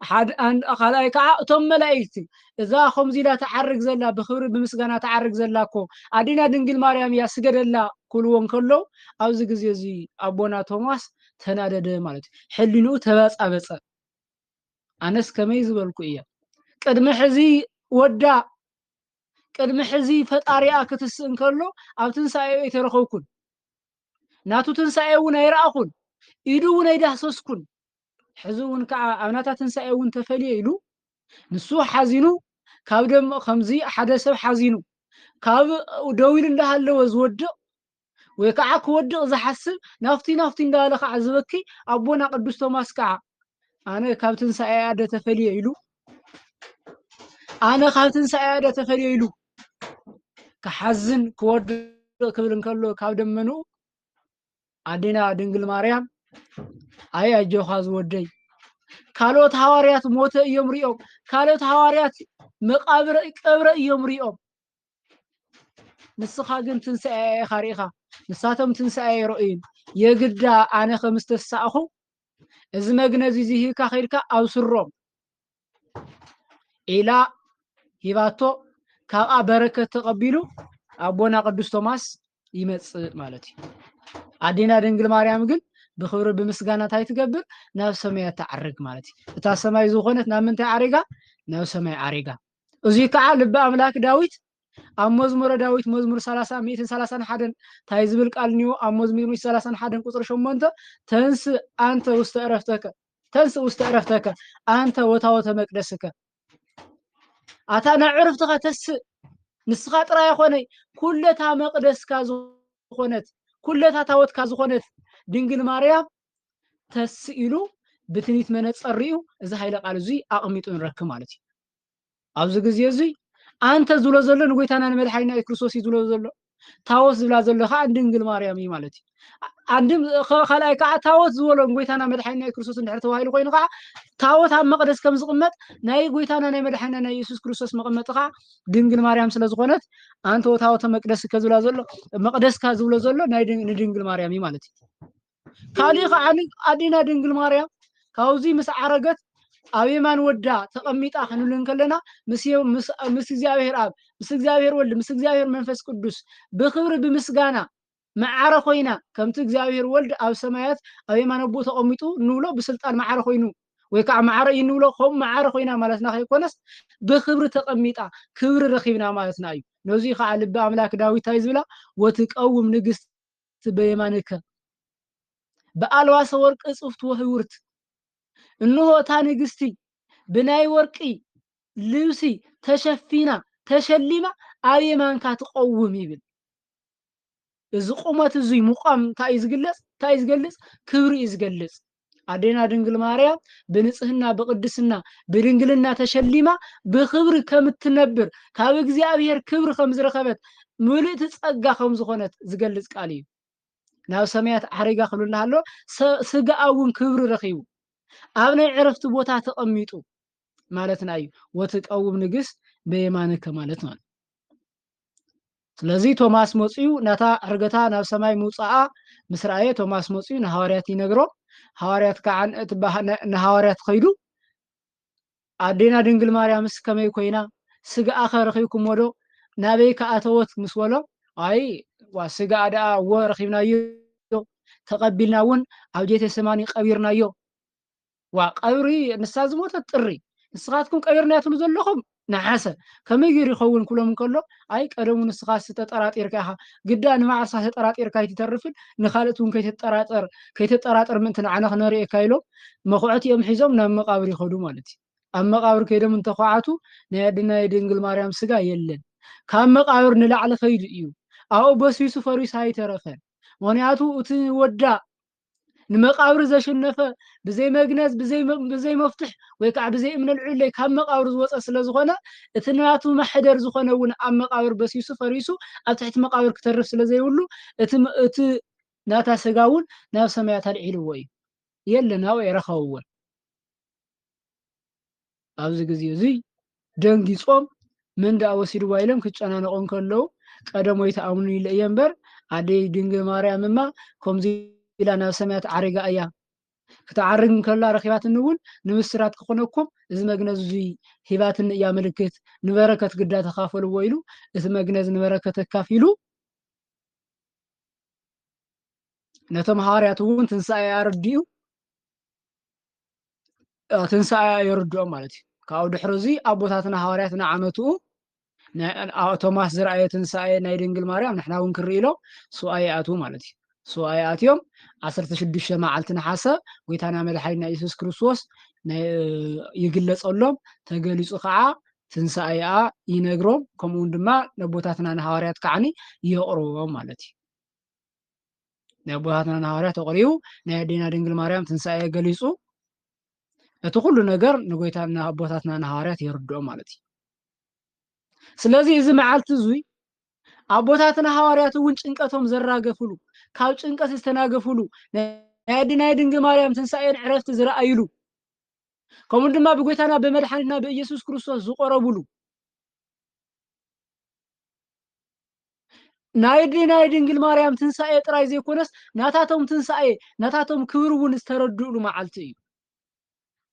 ሓደ፣ ኣን-፣ ካልኣይ ከዓ እቶም መላእክቲ፣ "እዛ ከምዚ ኢላ ትዓርግ ዘላ፣ ብኽብሪ ብምስጋና ትዓርግ ዘላ እኮ ኣዴና ድንግል ማርያም እያ፣ ስገደላ" ክብልዎ እንከለዉ፣ ኣብዚ ግዜ እዚ ኣቦና ቶማስ ተናደደ ማለት እዩ። ሕሊንኡ ተባጻበጸ። ኣነስ ከመይ ዝበልኩ እየ? ቅድሚ ሕዚ ወዳ፣ ቅድሚ ሕዚ ፈጣሪኣ ክትስእ እንከሎ ኣብ ትንሳኤኡ ኣይተረኸብኩን። ናቱ ትንሳኤ እውን ኣይረኣኹን። ኢዱ እውን ኣይዳህሰስኩን። ሕዚ እውን ከዓ ኣብ ናታ ትንሳኤ እውን ተፈልየ ኢሉ ንሱ ሓዚኑ፣ ካብ ደም ከምዚ ሓደ ሰብ ሓዚኑ ካብ ደው ኢሉ እንዳሃለወ ዝወድቕ ወይ ከዓ ክወድቕ ዝሓስብ ናፍቲ ናፍቲ እንዳበለ ከዓ ዝበኪ ኣቦና ቅዱስ ቶማስ ከዓ ኣነ ካብ ትንሳኤ ኣደ ተፈልየ ኢሉ፣ ኣነ ካብ ትንሳኤ ኣደ ተፈልየ ኢሉ ክሓዝን ክወድቕ ክብል እንከሎ ካብ ደመንኡ ኣዴና ድንግል ማርያም ኣይ ኣጆኻ ዝወደይ፣ ካልኦት ሃዋርያት ሞተ እዮም ሪኦም፣ ካልኦት ሃዋርያት መቃብረ ቀብረ እዮም ሪኦም። ንስኻ ግን ትንሳኤ ኢኻ ርኢኻ፣ ንሳቶም ትንሳኤ ኣይረእዩን። የግዳ ኣነ ከም ዝተሳእኹ እዚ መግነዝ እዚ ሂብካ ከይድካ ኣብስሮም ኢላ ሂባቶ፣ ካብኣ በረከት ተቐቢሉ ኣቦና ቅዱስ ቶማስ ይመጽእ ማለት እዩ። ኣዴና ድንግል ማርያም ግን ብኽብሪ ብምስጋና እንታይ ትገብር? ናብ ሰማያት ትዓርግ ማለት እዩ። እታ ሰማይ ዝኾነት ናብ ምንታይ ዓሪጋ? ናብ ሰማይ ዓሪጋ። እዙይ ከዓ ልበ ኣምላክ ዳዊት ኣብ መዝሙረ ዳዊት መዝሙር ሰላሳ፣ ሚእትን ሰላሳን ሓደን እንታይ ዝብል ቃል እኒዎ? ኣብ መዝሙር ሚእትን ሰላሳን ሓደን ቁፅሪ ሸሞንተ፣ "ተንስ ኣንተ ውስተ ዕረፍተከ፣ ተንስ ውስተ ዕረፍተከ፣ ኣንተ ወታወተ መቅደስከ።" ኣታ ናብ ዕረፍትኻ ተስእ፣ ንስኻ ጥራይ ኣይኮነይ፣ ኩለታ መቅደስካ ዝኾነት፣ ኩለታ ታወትካ ዝኾነት ድንግል ማርያም ተስእ ኢሉ ብትንቢት መነጸር ሪኡ እዚ ኃይለ ቃል እዙይ ኣቕሚጡ ንረክብ ማለት እዩ። ኣብዚ ግዜ እዙይ ኣንተ ዝብሎ ዘሎ ንጎይታና ንመድሓኒና የሱስ ክርስቶስ እዩ ዝብሎ ዘሎ። ታቦት ዝብላ ዘሎ ከዓ ንድንግል ማርያም እዩ ማለት እዩ። ኣንድም ኸ-፣ ካልኣይ ከዓ ታቦት ዝበሎ ጎይታና መድሓኒና ክርስቶስ እንድሕር ተባሂሉ ኮይኑ ከዓ ታቦት ኣብ መቕደስ ከም ዝቕመጥ ናይ ጎይታና ናይ መድሓኒና ናይ የሱስ ክርስቶስ መቐመጢ ከዓ ድንግል ማርያም ስለ ዝኾነት ኣንተ ታቦተ መቅደስከ ዝብላ ዘሎ መቅደስካ ዝብሎ ዘሎ ናይ ድን-፣ ንድንግል ማርያም እዩ ማለት እዩ። ካሊእ ከዓ ኣዴና ድንግል ማርያም ካብዚ ምስ ዓረገት ኣብ የማን ወዳ ተቐሚጣ ክንብል እንከለና ምስ የ-፣ ምስ፣ ምስ እግዚኣብሔር ኣብ፣ ምስ እግዚኣብሔር ወልድ፣ ምስ እግዚኣብሔር መንፈስ ቅዱስ ብክብሪ ብምስጋና ማዕረ ኮይና ከምቲ እግዚኣብሔር ወልድ ኣብ ሰማያት ኣብ የማን ኣቦ ተቐሚጡ እንብሎ ብስልጣን ማዕረ ኮይኑ ወይ ከዓ ማዕረ እዩ እንብሎ ከምኡ ማዕረ ኮይና ማለትና ከይኮነስ ብክብሪ ተቐሚጣ ክብሪ ረኺብና ማለትና እዩ። ነዙይ ከዓ ልቢ ኣምላክ ዳዊት እንታይ ዝብላ ወትቀውም ንግስቲ በየማንከ ብኣልባሰ ወርቂ ጽፍት ወህውርት እንሆ እታ ንግስቲ ብናይ ወርቂ ልብሲ ተሸፊና ተሸሊማ ኣብ የማንካ ትቐውም ይብል። እዚ ቁመት እዙይ ምቋም እንታይ እዩ ዝግለጽ? እንታይ እዩ ዝገልጽ? ክብሪ እዩ ዝገልጽ። ኣዴና ድንግል ማርያም ብንጽህና ብቅድስና ብድንግልና ተሸሊማ ብክብሪ ከም እትነብር ካብ እግዚኣብሔር ክብሪ ከም ዝረኸበት ምልእቲ ጸጋ ከም ዝኾነት ዝገልጽ ቃል እዩ። ናብ ሰማያት ዓሪጋ ክብሉ እናሃሎ ሰ-፣ ስጋኣ እውን ክብሪ ረኺቡ ኣብ ናይ ዕረፍቲ ቦታ ተቐሚጡ ማለትና እዩ። ወትቀውም ንግስት በየማንከ ማለት ማለት። ስለዚ ቶማስ መፅዩ ናታ ዕርገታ ናብ ሰማይ ምውፃኣ ምስ ረኣየ ቶማስ መፅዩ ንሃዋርያት ይነግሮ። ሃዋርያት ከዓ ን-፣ እቲ ባህ-፣ ን-፣ ንሃዋርያት ከይዱ ኣዴና ድንግል ማርያምስ ከመይ ኮይና? ስጋኣኸ ረኺብኩሞ ዶ? ናበይ ከኣተወት? ምስ በሎ፣ ኣይ፣ ዋ፣ ስጋኣ ደኣ እወ ረኺብናዮ፣ ተቐቢልና እውን ኣብ ጌቴሰማኒ ቀቢርናዮ። ዋ፣ ቀብሪ ንሳ ዝሞተት ጥሪ፣ ንስኻትኩም ቀቢርናያ ትብሉ ዘለኹም ነሓሰ፣ ከመይ ገይሩ ይኸውን ክብሎም እንከሎ፣ ኣይ፣ ቀደሙ ንስኻስ ተጠራጢርካ ኢኻ፣ ግዳ ንባዕልኻ ተጠራጢርካ ኣይትተርፍን፣ ንኻልኦት እውን ከይትጠራጠር፣ ከይትጠራጠር ምእንቲ ንዓና ክነርእየካ ኢሎም መኹዐቲ እዮም ሒዞም ናብ መቓብር ይኸዱ ማለት እዩ። ኣብ መቓብር ከይዶም እንተኳዓቱ ናይ ኣዴና ናይ ድንግል ማርያም ስጋ የለን። ካብ መቓብር ንላዕሊ ከይዱ እዩ። ኣብኡ በስቢሱ ፈሪሱ ኣይተረፈን። ምኽንያቱ እቲ ወዳ ንመቓብር ዘሸነፈ ብዘይ መግነዝ፣ ብዘይ መ-፣ ብዘይ መፍትሕ ወይ ከዓ ብዘይ እምነ ልዑለይ ካብ መቓብር ዝወፀ ስለ ዝኾነ እቲ ናቱ ማሕደር ዝኾነ እውን ኣብ መቓብር በሲሱ ፈሪሱ ኣብ ትሕቲ መቓብር ክተርፍ ስለ ዘይብሉ እቲ መ-፣ እቲ ናታ ስጋ እውን ናብ ሰማያት ኣልዒልዎ እዩ። የለን፣ ኣብኡ ኣይረኸብዎን። ኣብዚ ግዜ እዚ ደንጊጾም መን ደኣ ወሲድዋ ኢሎም ክጨናነቑ እንከለዉ፣ ቀደም ወይ ተኣምኑ ኢለ እየ እምበር፣ ኣደይ ድንግል ማርያምማ ከምዚ ኢላ ናብ ሰማያት ዓሪጋ እያ። ክትዓርግ እንከላ ረኺባትኒ እውን ንምስራት ክኾነኩም እዚ መግነዝ እዚ ሂባትኒ እያ ምልክት፣ ንበረከት ግዳ ተኻፈልዎ ኢሉ፣ እቲ መግነዝ ንበረከት ኣካፊሉ፣ ነቶም ሃዋርያት እውን ትንሳኤ ኣረዲኡ፣ እ፣ ትንሳኤ የርድኦም ማለት እዩ። ካብኡ ድሕሪ እዚ ኣቦታትና ሃዋርያት ንዓመትኡ ናይ፣ ኣ-፣ ቶማስ ዝረኣየ ትንሳኤ ናይ ድንግል ማርያም ንሕና እውን ክንርኢ ኢሎም ሱባኤ ይኣትዉ ማለት እዩ። ሱባኤ ኣትዮም ዓሰርተ ሽዱሽተ መዓልቲ ነሓሰ ጎይታና መድሓኒና የሱስ ክርስቶስ ናይ፣ እ፣ ይግለጸሎም፣ ተገሊጹ ከዓ ትንሳኤኣ ይነግሮም፣ ከምኡ እውን ድማ ነቦታትና ንሃዋርያት ከዓኒ የቕርቦም ማለት እዩ። ናይ ኣቦታትና ንሃዋርያት ኣቕሪቡ፣ ናይ ኣዴና ድንግል ማርያም ትንሳኤ ገሊጹ፣ እቲ ኩሉ ነገር ንጎይታ ንኣቦታትና ንሃዋርያት የርድኦም ማለት እዩ። ስለዚ እዚ መዓልቲ እዙይ ኣቦታትና ሃዋርያት እውን ጭንቀቶም ዘራገፍሉ፣ ካብ ጭንቀት ዝተናገፍሉ፣ ናይ ኣዴና ድንግል ማርያም ትንሳኤን ዕረፍቲ ዝረኣይሉ፣ ከምኡ ድማ ብጎይታና ብመድሓኒትና ብኢየሱስ ክርስቶስ ዝቆረብሉ፣ ናይ ድ-፣ ናይ ድንግል ማርያም ትንሳኤ ጥራይ ዘይኮነስ ናታቶም ትንሳኤ፣ ናታቶም ክብሪ እውን ዝተረድእሉ መዓልቲ እዩ።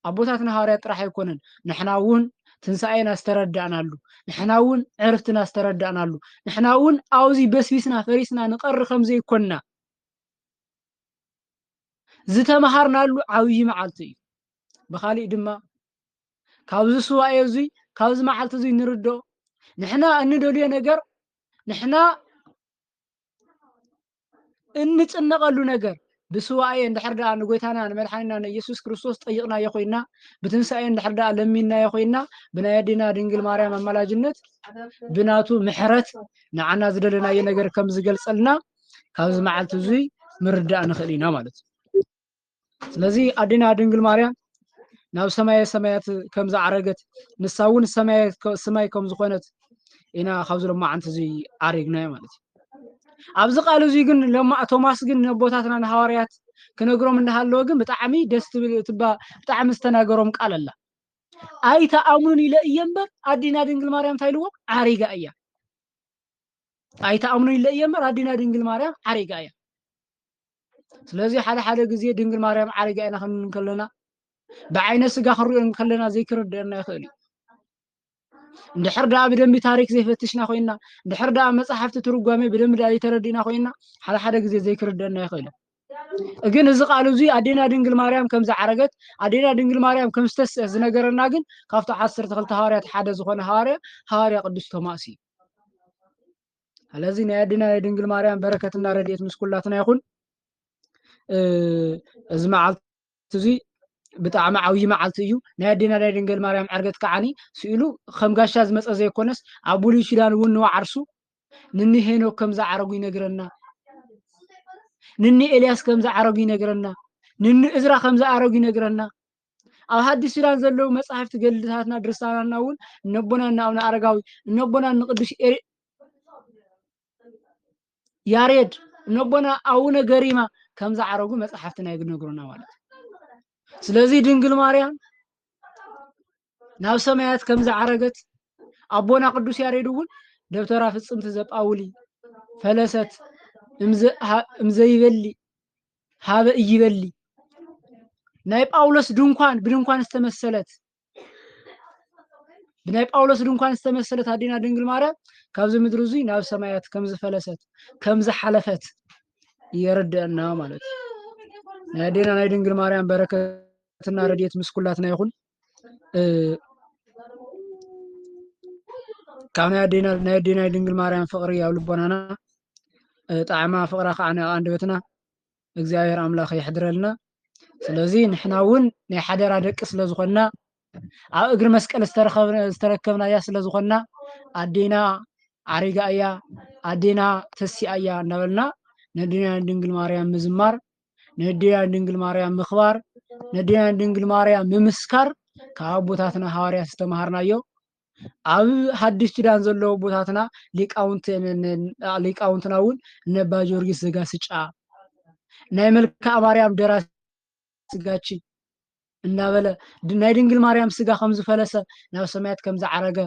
ኣቦታትና ሃዋርያት ጥራሕ ኣይኮነን፣ ንሕና እውን ትንሳኤና ዝተረዳእናሉ፣ ንሕና እውን ዕርፍትና ዝተረዳእናሉ፣ ንሕና እውን ኣብዚ በስቢስና ፈሪስና ንቐሪ ከም ዘይኮንና ዝተምሃርናሉ ዓብዪ መዓልቲ እዩ። ብኻሊእ ድማ ካብዚ ሱባኤ እዙይ፣ ካብዚ መዓልቲ እዙይ ንርድኦ፣ ንሕና እንደልዮ ነገር፣ ንሕና እንጭነቐሉ ነገር ብሱባኤ እንድሕር ደኣ ንጎይታና ንመድሓኒና ንኢየሱስ ክርስቶስ ጠይቕናዮ ኮይንና፣ ብትንሳኤ እንድሕር ደኣ ለሚንናዮ ኮይንና፣ ብናይ ኣዴና ድንግል ማርያም ኣማላጅነት፣ ብናቱ ምሕረት ንዓና ዝደለናዮ ነገር ከም ዝገልጸልና ካብዚ መዓልቲ እዙይ ምርዳእ ንኽእል ኢና ማለት እዩ። ስለዚ ኣዴና ድንግል ማርያም ናብ ሰማየ ሰማያት ከም ዝዓረገት፣ ንሳ እውን ሰማየ-፣ ሰማይ ከም ዝኾነት ኢና ካብዚ ሎማዓንቲ እዚ ዓሪግናዮ ማለት እዩ። ኣብዚ ቃል እዚ ግን ለማ ቶማስ ግን ነቦታትና ንሃዋርያት ክነግሮም እንዳሃለወ ግን ብጣዕሚ ደስ ትብል ትባ ብጣዕሚ ዝተናገሮም ቃል ኣላ። ኣይተኣምኑን ኢለ እየ እምበር ኣዴና ድንግል ማርያም እንታይ ኢልዎም ዓሪጋ እያ። ኣይተኣምኑን ኢለ እየ እምበር ኣዴና ድንግል ማርያም ዓሪጋ እያ። ስለዚ ሓደ ሓደ ግዜ ድንግል ማርያም ዓሪጋ ኢና ክንብል እንከለና ብዓይነ ስጋ ክንሪኦ እንከለና ዘይክርደአና ይኽእል እዩ። እንድሕር ደኣ ብደንቢ ታሪክ ዘይፈትሽና ኮይና፣ እንድሕር ደኣ መጽሓፍቲ ትርጓሜ ብደንቢ ደኣ ዘይተረዲእና ኮይና፣ ሓደ ሓደ ግዜ ዘይክርደአና ይኽእል እዩ። ግን እዚ ቃል እዚ ኣዴና ድንግል ማርያም ከም ዝዓረገት ኣዴና ድንግል ማርያም ከም ዝተስአ ዝነገረና ግን ካብቲ ዓሰርተ ክልተ ሃዋርያት ሓደ ዝኾነ ሃዋርያ ሃዋርያ ቅዱስ ቶማስ እዩ። ስለዚ ናይ ኣዴና ናይ ድንግል ማርያም በረከትና ረድኤት ምስ ኩላትና ይኹን። እዚ መዓልቲ እዚ ብጣዕሚ ዓብዪ መዓልቲ እዩ። ናይ ኣዴና ናይ ድንግል ማርያም ዕርገት ከዓኒ ስኢሉ ከም ጋሻ ዝመፀ ዘይኮነስ ኣብ ብሉይ ኪዳን እውን ንዋዓርሱ ንኒ ሄኖክ ከም ዝዓረጉ ይነግረና። ንኒ ኤልያስ ከም ዝዓረጉ ይነግረና። ንኒ እዝራ ከም ዝዓረጉ ይነግረና። ኣብ ሓድሽ ኪዳን ዘለዉ መጻሕፍቲ ገድልታትና ድርሳናትና እውን እነቦና እነ ኣቡነ ኣረጋዊ እነቦና ንቅዱስ ኤሪ- ያሬድ እነቦና ኣቡነ ገሪማ ከም ዝዓረጉ መጻሕፍትና ይነግሩና ማለት እዩ። ስለዚ ድንግል ማርያም ናብ ሰማያት ከም ዝዓረገት ኣቦና ቅዱስ ያሬድ እውን ደብተራ ፍጽምቲ ዘጳውሊ ፈለሰት እምዘይበሊ ሃበ እይበሊ ናይ ጳውሎስ ድንኳን ብድንኳን ዝተመሰለት ብናይ ጳውሎስ ድንኳን ዝተመሰለት ኣዴና ድንግል ማርያም ካብዚ ምድሪ እዙይ ናብ ሰማያት ከም ዝፈለሰት ከም ዝሓለፈት የረድአና ማለት እዩ። ናይ ኣዴና ናይ ድንግል ማርያም በረከትና ረድኤት ምስ ኩላትና ይኹን። ካብ ናይ ኣዴና ናይ ኣዴና ድንግል ማርያም ፍቕሪ ኣብ ልቦናና ጣዕማ ፍቕራ ከዓ ኣብ ኣንደበትና እግዚኣብሔር ኣምላኽ የሕድረልና። ስለዚ ንሕና እውን ናይ ሓደራ ደቂ ስለ ዝኾንና ኣብ እግሪ መስቀል ዝተረከብናያ ስለ ዝኾንና ኣዴና ዓሪጋ እያ ኣዴና ተሲኣ እያ እናበልና ነዲና ድንግል ማርያም ምዝማር ነዲና ድንግል ማርያም ምኽባር ነዲና ድንግል ማርያም ምምስካር ካብ ኣቦታትና ሃዋርያት ዝተምሃርናዮ ኣብ ሓድሽ ኪዳን ዘለዉ ኣቦታትና ሊቃውንትና እውን እነ ኣባ ጊዮርጊስ ዘጋስጫ ናይ መልክኣ ማርያም ደራሲ ስጋኪ እናበለ ናይ ድንግል ማርያም ስጋ ከም ዝፈለሰ ናብ ሰማያት ከም ዝዓረገ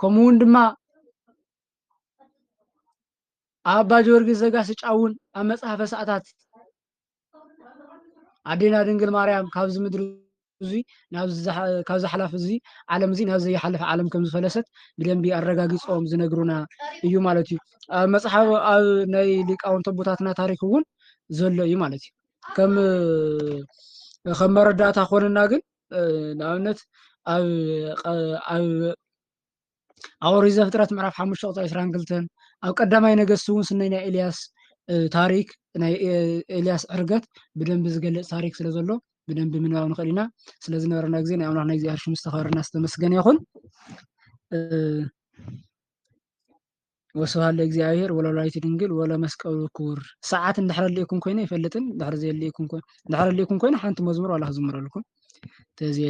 ከምኡ እውን ድማ ኣባ ጊዮርጊስ ዘጋስጫ እውን ኣብ መጽሓፈ ሰዓታት ኣዴና ድንግል ማርያም ካብዚ ምድሪ እዚ ካብ ዝሓላፍ እዚ ዓለም እዚ ናብ ዘይሓልፍ ዓለም ከም ዝፈለሰት ብደንቢ ኣረጋጊጾም ዝነግሩና እዩ ማለት እዩ። ኣብ መጽሓፍ ኣብ ናይ ሊቃውንት ኣቦታትና ታሪክ እውን ዘሎ እዩ ማለት እዩ። ከም ከም መረዳእታ ኮንና ግን ንኣብነት ኣብ ኣብ ኣብ ኦሪት ዘፍጥረት ምዕራፍ ሓሙሽተ ቁፅሪ ዕስራን ክልተን ኣብ ቀዳማይ ነገስቲ እውን ስነይ ናይ ኤልያስ ታሪክ ናይ ኤልያስ ዕርገት ብደንቢ ዝገልፅ ታሪክ ስለ ዘሎ ብደንቢ ምንባብ ንኽእል ኢና። ስለዝነበረና ግዜ ናይ ኣምላኽና እግዚኣብሔር ሽም ዝተኸበረና ዝተመስገነ ይኹን። ወስብሐት ለእግዚኣብሔር ወለወላዲቱ ድንግል ወለመስቀሉ ክቡር። ሰዓት እንድሕር ኣድልየኩም ኮይነ ኣይፈልጥን፣ እንድሕር ዘየድልየኩም ኮይነ ሓንቲ መዝሙር ዋላ ክዝምረልኩም ተዘየ